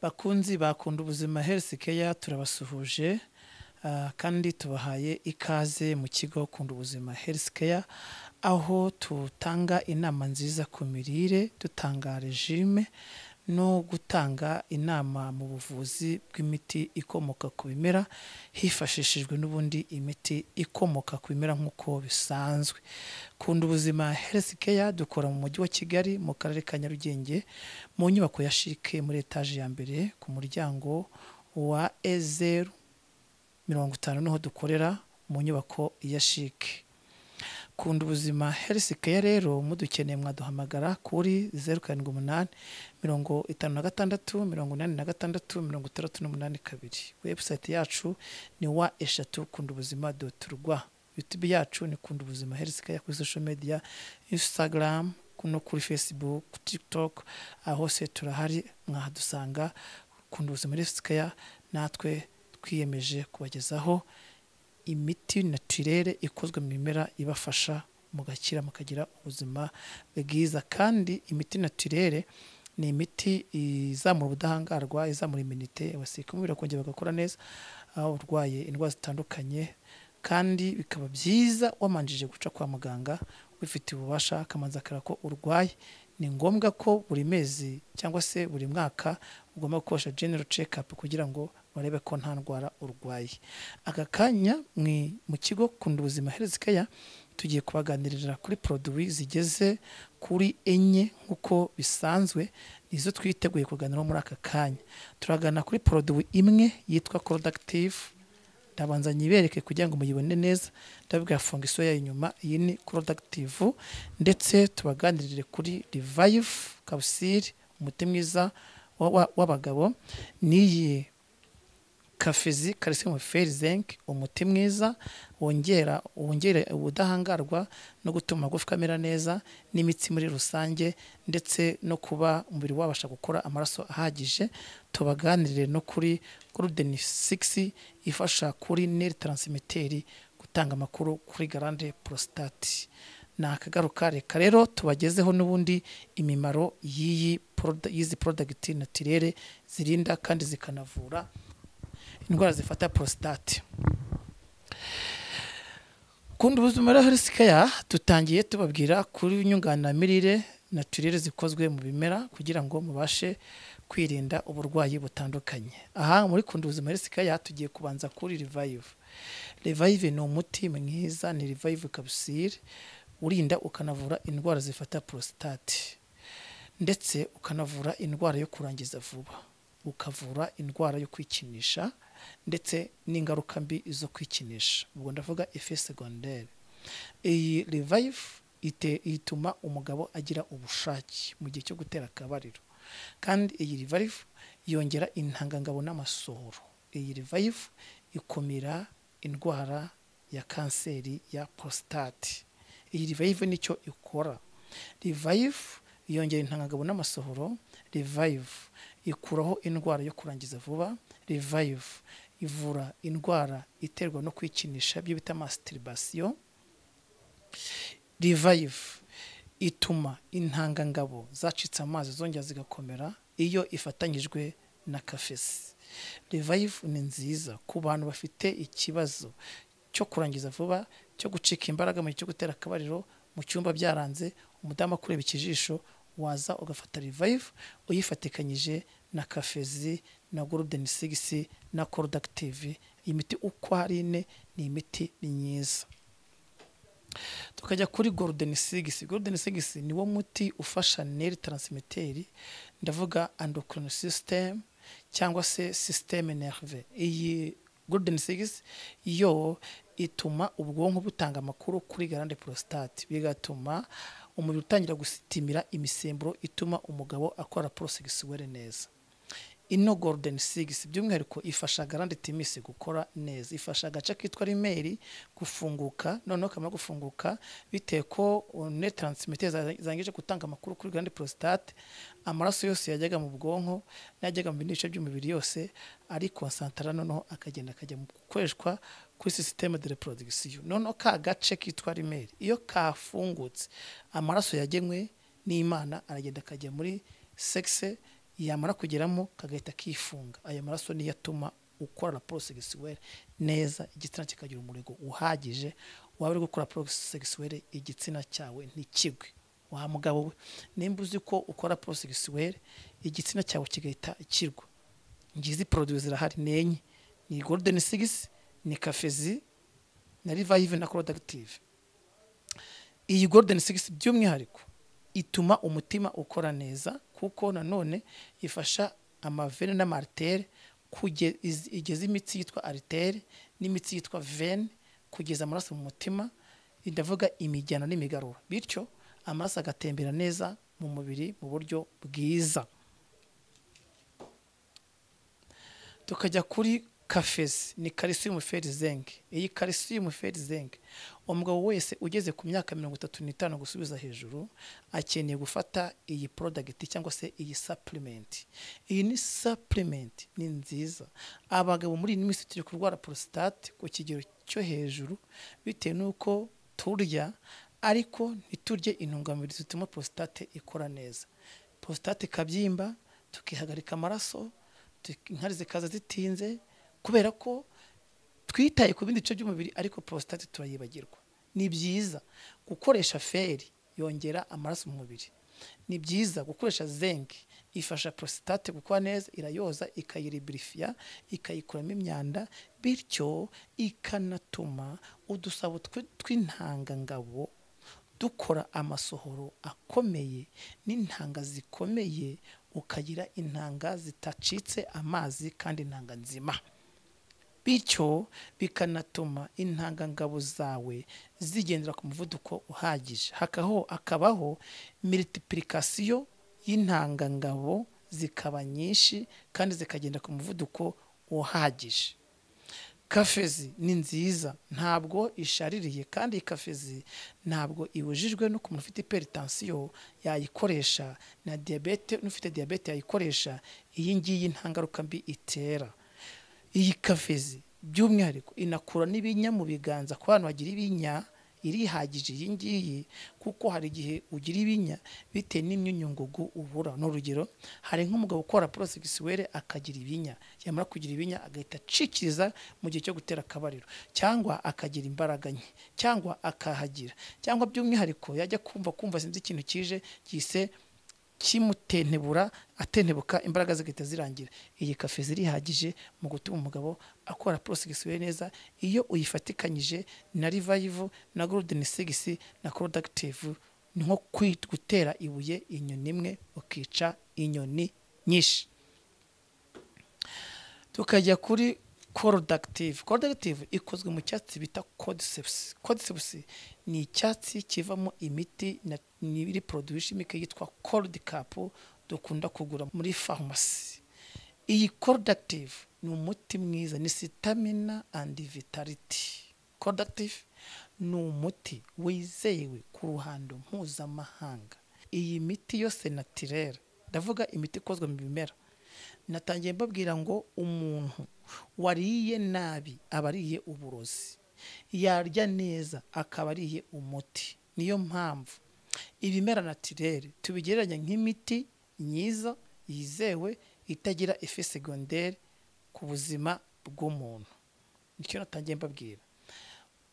Bakunzi bakunda ubuzima Health Care, turabasuhuje kandi tubahaye ikaze mu kigo Kunda Ubuzima Health Care, aho tutanga inama nziza ku mirire, dutanga regime no gutanga inama mu buvuzi bw'imiti ikomoka ku bimera, hifashishijwe n'ubundi imiti ikomoka ku bimera nk'uko bisanzwe. Kunda Ubuzima Health Care dukora mu mujyi wa Kigali, mu karere ka Nyarugenge, mu nyubako ya CHIC, muri etaje ya mbere, ku muryango wa E050 niho dukorera mu nyubako ya CHIC. Kunda Ubuzima Health Care rero, mudukeneye mwaduhamagara kuri 078 56 86 68 2. Website yacu ni www.kundubuzima.rw. YouTube yacu ni Kunda Ubuzima Health Care. Kuri social media, Instagram no kuri Facebook, TikTok, aho hose turahari, mwahadusanga Kunda Ubuzima Health Care. Natwe twiyemeje kubagezaho imiti naturelle ikozwe mu bimera, ibafasha mugakira, mukagira ubuzima bwiza. Kandi imiti naturelle ni imiti izamura ubudahangarwa, izamura immunité, abasirikare umubiri bakongera bagakora neza, aho urwaye indwara zitandukanye. Kandi bikaba byiza wamanjije guca kwa muganga ubifitiye ububasha, akamanza akareba ko urwaye. Ni ngombwa ko buri mezi cyangwa se buri mwaka ugomba gukoresha general check up kugira ngo barebe ko nta ndwara urwaye. Aka kanya mu kigo Kunda Ubuzima Health Care tugiye kubaganirira kuri produit zigeze kuri enye nk'uko bisanzwe, nizo twiteguye kuganiraho muri aka kanya. Turagana kuri produit imwe yitwa Productive. Ndabanza nyibereke kugira ngo muyibone neza, ndababwira fonction yayo inyuma. Iyi ni Productive. Ndetse tubaganirire kuri Revive capsule, umuti mwiza w'abagabo, n'iyi Kafezi calcium, fer, zinc, umuti mwiza wongera ubudahangarwa no gutuma amagufwa amera neza n'imitsi muri rusange, ndetse no kuba umubiri wabasha gukora amaraso ahagije. Tubaganirire no kuri Golden 6, ifasha kuri nerf transmitter gutanga amakuru kuri glande prostate. Ni akagaruka. Reka rero tubagezeho n'ubundi imimaro y'izi product naturelle zirinda kandi zikanavura indwara zifata prostate. Kunda Ubuzima rero Health Care dutangiye tubabwira kuri inyunganiramirire naturelle zikozwe mu bimera kugira ngo mubashe kwirinda uburwayi butandukanye. Aha muri Kunda Ubuzima Health Care tugiye kubanza kuri Revive. Revive ni umuti mwiza, ni Revive capsule, urinda ukanavura indwara zifata prostate, ndetse ukanavura indwara yo kurangiza vuba, ukavura indwara yo kwikinisha ndetse n'ingaruka mbi zo kwikinisha, ubwo ndavuga effet secondaire. Iyi Revive ituma umugabo agira ubushake mu gihe cyo gutera akabariro. Kandi iyi Revive yongera intangangabo n'amasohoro. Iyi Revive ikumira indwara ya kanseri ya prostate. Iyi Revive nicyo ikora. Revive yongera intangangabo n'amasohoro. Revive ikuraho indwara yo kurangiza vuba. Revive ivura indwara iterwa no kwikinisha, ibyo bita masturbation. Revive ituma intangangabo zacitse amazi zongera zigakomera iyo ifatanyijwe na kafesi. Revive ni nziza ku bantu bafite ikibazo cyo kurangiza vuba, cyo gucika imbaraga mu gihe cyo gutera akabariro, mu cyumba byaranze, umudamu akureba ikijisho. Waza ugafata Revive uyifatikanyije na kafezi na Golden Six na Productive. Iyi miti uko ari ine ni imiti myiza. Tukajya kuri Golden Six. Golden Six ni wo muti ufasha nerf transmitter, ndavuga endocrine system cyangwa se système nerveux. Iyi Golden Six yo ituma ubwonko butanga amakuru kuri glande prostate, bigatuma umubiri utangira gusitimira imisemburo ituma umugabo akora rapport sexuelle neza. Ino Golden Six by'umwihariko ifasha glande thymus gukora neza, ifasha agace kitwa rimeri gufunguka. Noneho kamara gufunguka, bitewe ko nerf transmitter zangije gutanga amakuru kuri glande prostate, amaraso yose yajyaga mu bwonko n'ajyaga mu bindi bice by'umubiri yose ari konsantara, noneho akagenda akajya mu gukoreshwa kuri système de reproduction. Noneho ka gace kitwa rimeri iyo kafungutse, amaraso yagenwe n'Imana aragenda akajya muri sexe. Yamara kugeramo kagahita kifunga. Ayo maraso niyo atuma ukora rapport sexuelle neza, igitsina kikagira umurego uhagije. Waba uri gukora rapport sexuelle igitsina cyawe ntikigwe. Wa mugabo we, nimba uzi ko ukora rapport sexuelle igitsina cyawe kigahita kirwa, ngizi produit zirahari ni enye: ni Golden Six, ni Cafezi, na Revive na Productive. Iyi Golden Six by'umwihariko ituma umutima ukora neza, kuko nanone ifasha amavene n'amartere, igeza imitsi yitwa artere n'imitsi yitwa veine kugeza amaraso mu mutima, ndavuga imijyana n'imigarura, bityo amaraso agatembera neza mu mubiri mu buryo bwiza. Tukajya kuri Cafezi, ni calcium fer zinc. Iyi calcium fer zinc, umugabo wese ugeze ku myaka 35 gusubiza hejuru akeneye gufata iyi product cyangwa se iyi supplement. Iyi ni supplement, ni nziza. Abagabo muri iyi minsi turi kurwara prostate ku kigero cyo hejuru bitewe n'uko turya ariko ntiturye intungamubiri zituma prostate ikora neza. Prostate ikabyimba, tukihagarika amaraso, inkari zikaza zitinze, kubera ko twitaye ku bindi bice by'umubiri ariko prostate turayibagirwa. Ni byiza gukoresha feri, yongera amaraso mu mubiri. Ni byiza gukoresha zinc, ifasha prostate gukora neza, irayoza, ikayiribirifiya, ikayikuramo imyanda, bityo ikanatuma udusabo tw'intangangabo dukora amasohoro akomeye n'intanga zikomeye, ukagira intanga zitacitse amazi kandi intanga nzima. Bityo bikanatuma intangangabo zawe zigendera ku muvuduko uhagije, hakabaho multiplication y'intangangabo zikaba nyinshi kandi zikagenda ku muvuduko uhagije. Cafezi ni nziza, ntabwo ishaririye, kandi Cafezi ntabwo ibujijwe no ku muntu ufite hypertension yayikoresha, na diabete, n'ufite diabete yayikoresha. Iyi ngiyi nta ngaruka mbi itera. Iyi Cafezi by'umwihariko inakura n'ibinya mu biganza ku bantu bagira ibinya, irihagije iyi ngiyi, kuko hari igihe ugira ibinya bitewe n'imyunyungugu ubura. N'urugero, hari nk'umugabo ukora rapport sexuelle akagira ibinya, yamara kugira ibinya agahita acikiriza mu gihe cyo gutera akabariro, cyangwa akagira imbaraga nke, cyangwa akahagira, cyangwa by'umwihariko yajya kumva sinzi ikintu kije gise kimutentebura, atentebuka, imbaraga zigahita zirangira. Iyi Cafezi irihagije mu gutuma umugabo akora rapport sexuelle neza iyo uyifatikanyije na Revive, na Golden Six, na Productive. Ni nko gutera ibuye inyoni imwe ukica inyoni nyinshi. Tukajya kuri Productive. Productive ikozwe mu cyatsi bita Cordyceps. Cordyceps ni icyatsi kivamo imiti n'iri produit chimique yitwa Cold Cap dukunda kugura muri farumasi. Iyi Productive ni umuti mwiza, ni stamina and vitality. Productive ni umuti wizewe ku ruhando mpuzamahanga. Iyi miti yose naturelle, ndavuga imiti ikozwe mu bimera. Natangiye mbabwira ngo umuntu wariye nabi aba ariye uburozi, yarya neza akaba ariye umuti. Niyo mpamvu ibimera naturelle tubigereranya nk'imiti myiza yizewe itagira effet secondaire ku buzima bw'umuntu. Nicyo natangiye mbabwira.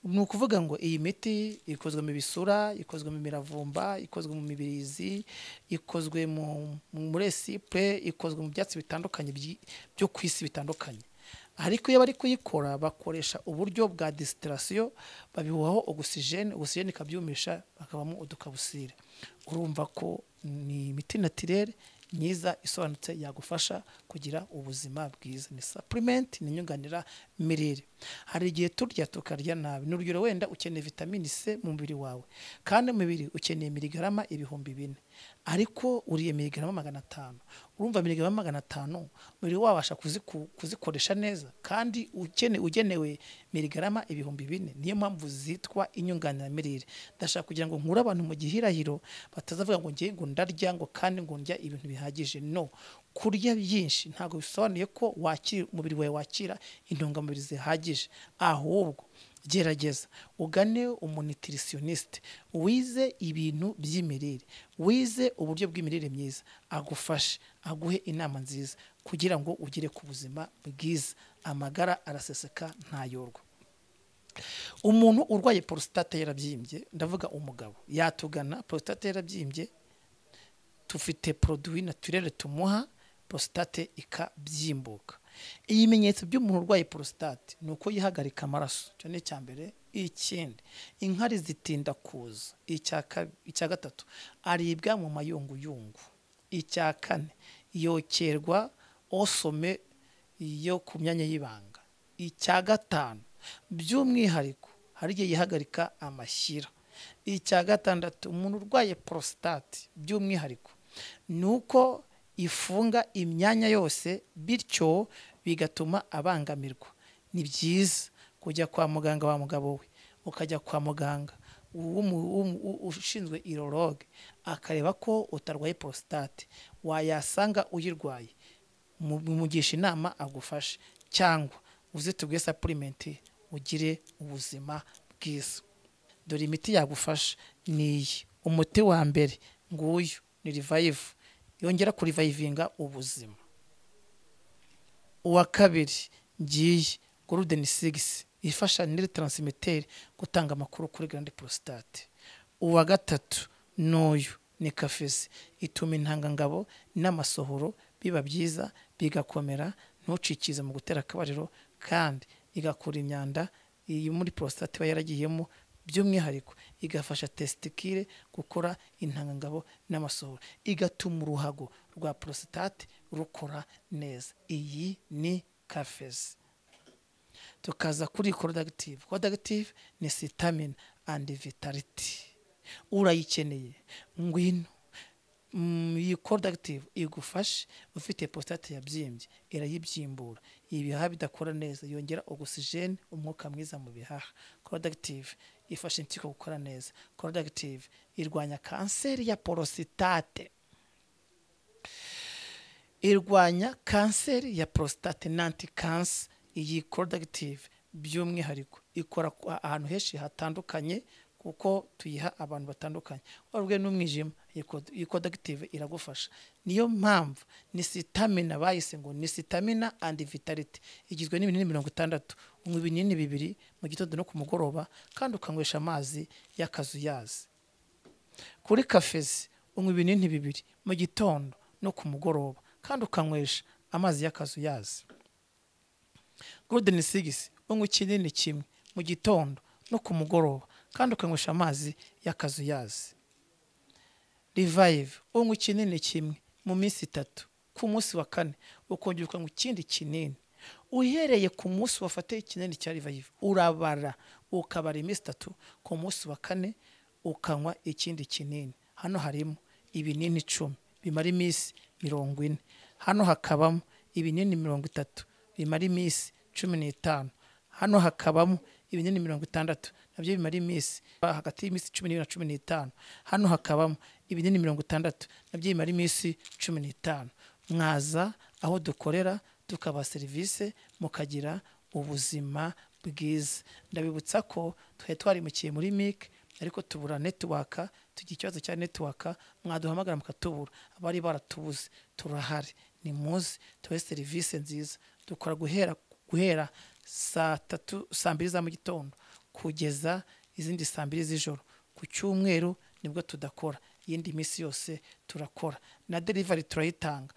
Ni ukuvuga ngo iyi miti ikozwe mu bisura, ikozwe mu miravumba, ikozwe mu mibirizi, ikozwe mu resipe, ikozwe mu byatsi bitandukanye byo ku isi bitandukanye. Ariko iyo bari kuyikora bakoresha uburyo bwa distillation, babihuhaho oxygene, oxygene ikabyumisha bakabamo udukabusire. Urumva ko ni imiti naturelle myiza isobanutse yagufasha kugira ubuzima bwiza. Ni supplement, ni inyunganira mirire. Hari igihe turya tukarya nabi. Ni urugero, wenda ukeneye vitamine C mu mubiri wawe, kandi umubiri ukeneye miligarama 4000, ariko uriye miligarama 500. Urumva miligarama 500 umubiri wabasha kuzikoresha neza, kandi ugenewe miligarama 4000. Niyo mpamvu zitwa inyunganiramirire. Ndashaka kugira ngo nkure abantu mu gihirahiro batazavuga ngo ngiye ngo ndarya ngo kandi ngo ndya ibintu bihagije. No, kurya byinshi ntabwo bisobanuye ko umubiri wawe wakira intungamubiri zihagije, ahubwo Gerageza ugane umunutritioniste wize ibintu by'imirire, wize uburyo bw'imirire myiza, agufashe, aguhe inama nziza kugira ngo ugere ku buzima bwiza. Amagara araseseka ntayorwa. Umuntu urwaye prostate yarabyimbye, ndavuga umugabo yatugana prostate yarabyimbye, tufite produit naturel tumuha prostate ikabyimbuka. Ibimenyetso by'umuntu urwaye prostate ni uko yihagarika amaraso, icyo ni icya mbere. Ikindi, inkari zitinda kuza. Icya gatatu, aribwa mu mayunguyungu. Icya kane, yokerwa osome yo ku myanya y'ibanga. Icya gatanu, by'umwihariko hari igihe yihagarika amashyira. Icya gatandatu, umuntu urwaye prostate by'umwihariko ni uko ifunga imyanya yose, bityo bigatuma abangamirwa. Ni byiza kujya kwa muganga wa mugabo we, ukajya kwa muganga ushinzwe urologue akareba ko utarwaye prostate, wayasanga uyirwaye mumugisha inama agufashe, cyangwa uze tuguhe supplement ugire ubuzima bwiza. Dore imiti yagufasha ni iyi. Umuti wa mbere nguyu ni Revive, yongera kurivayivinga ubuzima. Uwa kabiri ngiyi Golden 6, ifasha neurotransmitter gutanga amakuru kuri glande prostate. Uwa gatatu n'uyu ni Kafesi, ituma intangangabo n'amasohoro biba byiza, bigakomera, ntucikize mu gutera akabariro, kandi igakura imyanda iyi muri prostate iba yaragiyemo, by'umwihariko igafasha testicule gukora intangangabo n'amasohoro, igatuma uruhago rwa prostate rukora neza. Iyi ni Kafesi. Tukaza kuri Codactive. Codactive ni stamina and vitality, urayikeneye ngwino. Iyi Codactive igufashe ufite prostate yabyimbye, irayibyimbura. Ibihaha bidakora neza, yongera oxygen, umwuka mwiza mu bihaha. Codactive ifasha impyiko gukora neza. Codactive irwanya kanseri ya prostate, irwanya kanseri ya prostate na anti-cancer. Iyi Codactive by'umwihariko ikora ahantu henshi hatandukanye, kuko tuyiha abantu batandukanye. Warubwe n'umwijima, iyi Codactive iragufasha. Niyo mpamvu ni stamina, bayise ngo ni stamina and vitality. Igizwe n'ibinini 60. Unywa ibinini 2 mu gitondo no ku mugoroba, kandi ukanywesha amazi y'akazuyazi. Kuri Kafezi unywa ibinini 2 mu gitondo no ku mugoroba, kandi ukanywesha amazi y'akazuyazi. Golden 6 unywa ikinini 1 mu gitondo no ku mugoroba, kandi ukanywesha amazi y'akazuyazi. Revive unywa ikinini 1 mu minsi 3, ku munsi wa 4 ukongera ukanywa ikindi kinini. Uhereye ku munsi wafate ikinini cya Revive urabara, ukabara iminsi 3, ku munsi wa 4 ukanywa ikindi kinini. Hano harimo ibinini 10 bimara iminsi 40. Hano hakabamo ibinini 30 bimara iminsi 15. Hano hakabamo ibinini 60 nabyo bimara iminsi hagati y'iminsi 12 na 15. Hano hakabamo ibinini 60 nabyo bimara iminsi 15. Mwaza aho dukorera tukaba serivisi, mukagira ubuzima bwiza. Ndabibutsa ko twari twarimukiye muri MIC, ariko tubura network, tugira ikibazo cya network, mwaduhamagara mukatubura. Abari baratubuze turahari, ni muze tubahe serivisi nziza. Dukora guhera saa 3, saa 2 za mu gitondo kugeza izindi saa 2 z'ijoro. Ku cyumweru nibwo tudakora, iyindi minsi yose turakora. Na delivery turayitanga,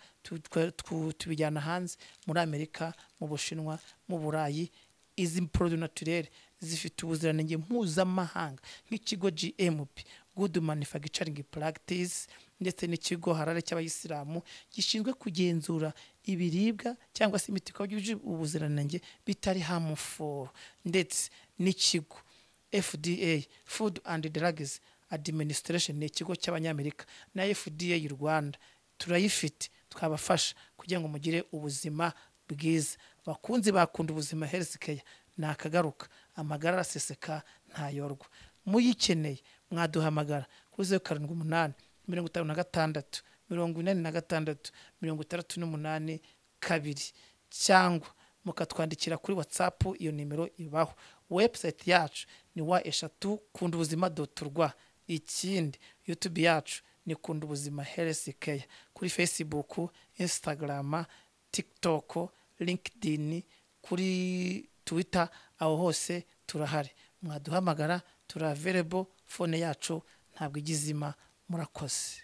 tubijyana hanze, muri Amerika, mu Bushinwa, mu Burayi. Izi produit naturel zifite ubuziranenge mpuzamahanga nk'ikigo GMP, Good Manufacturing Practice, ndetse n'ikigo Harare cy'abayisilamu gishinzwe kugenzura ibiribwa cyangwa se imiti ko byujuje ubuziranenge bitari harmful, ndetse n'ikigo FDA, Food and Drugs Administration, ni ikigo cy'abanyamerika, na FDA y'u Rwanda turayifite, twabafasha kugira ngo mugire ubuzima bwiza. Bakunzi bakunda ubuzima health care, nakagaruka, amagara araseseka ntayorwa. Muyikeneye mwaduhamagara kuri 078 56 86 68 2, cyangwa mukatwandikira kuri WhatsApp, iyo nimero ibaho. Website yacu ni www.kundubuzima.rw. Ikindi, YouTube yacu ni Kunda Ubuzima Health Care. Kuri Facebook, Instagram, TikTok, LinkedIn, kuri Twitter, aho hose turahari. Mwaduhamagara, turi available, phone yacu ntabwo ijya izima. Murakoze.